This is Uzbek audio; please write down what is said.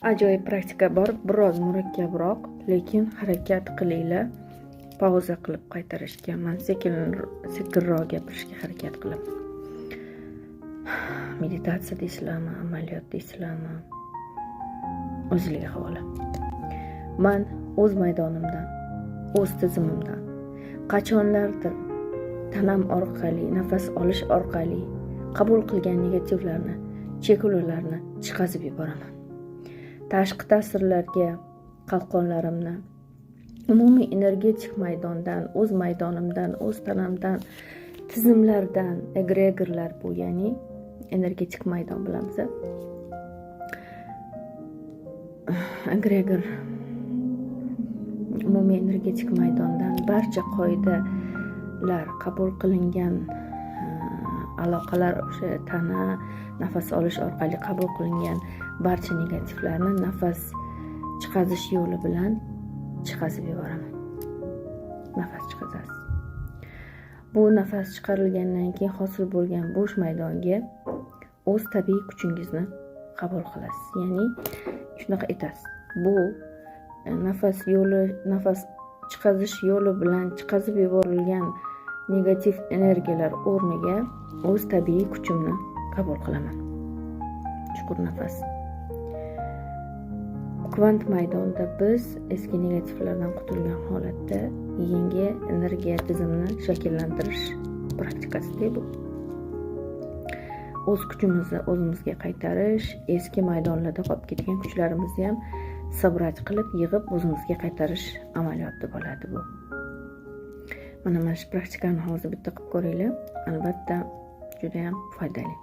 Ajoyib praktika bor, biroz murakkabroq, lekin harakat qilinglar pauza qilib qaytarishga. Man sekinroq gapirishga harakat qilaman. Meditatsiya deysizlarmi, amaliyot deysizlarmi, o'zinglarga havola. Man o'z maydonimdan, o'z tizimimdan qachonlardir tanam orqali, nafas olish orqali qabul qilgan negativlarni, cheklovlarni chiqazib yuboraman. Tashqi ta'sirlarga qalqonlarimni umumiy energetik maydondan, o'z maydonimdan, o'z tanamdan, tizimlardan, egregorlar bu, ya'ni energetik maydon bilamiz. Egregor umumiy energetik maydondan barcha qoidalar qabul qilingan aloqalar, o'sha tana, nafas olish orqali qabul qilingan barcha negativlarni nafas chiqazish yo'li bilan chiqazib yuboraman. Nafas chiqazasiz. Bu nafas chiqarilgandan keyin hosil bo'lgan bo'sh maydonga o'z tabiiy kuchingizni qabul qilasiz. Ya'ni shunaqa aytasiz: bu nafas yo'li, nafas chiqazish yo'li bilan chiqazib yuborilgan negativ energiyalar o'rniga o'z tabiiy kuchimni qabul qilaman. Chuqur nafas. Kvant maydonda biz eski negativlardan qutulgan holatda yangi energiya tizimini shakllantirish praktikasida bu. O'z kuchimizni o'zimizga qaytarish, eski maydonlarda qolib ketgan kuchlarimizni ham собрать qilib, yig'ib o'zimizga qaytarish amaliyoti bo'ladi bu. Mana shu praktikani hozir bitta qilib ko'ringlar, albatta judayam foydali.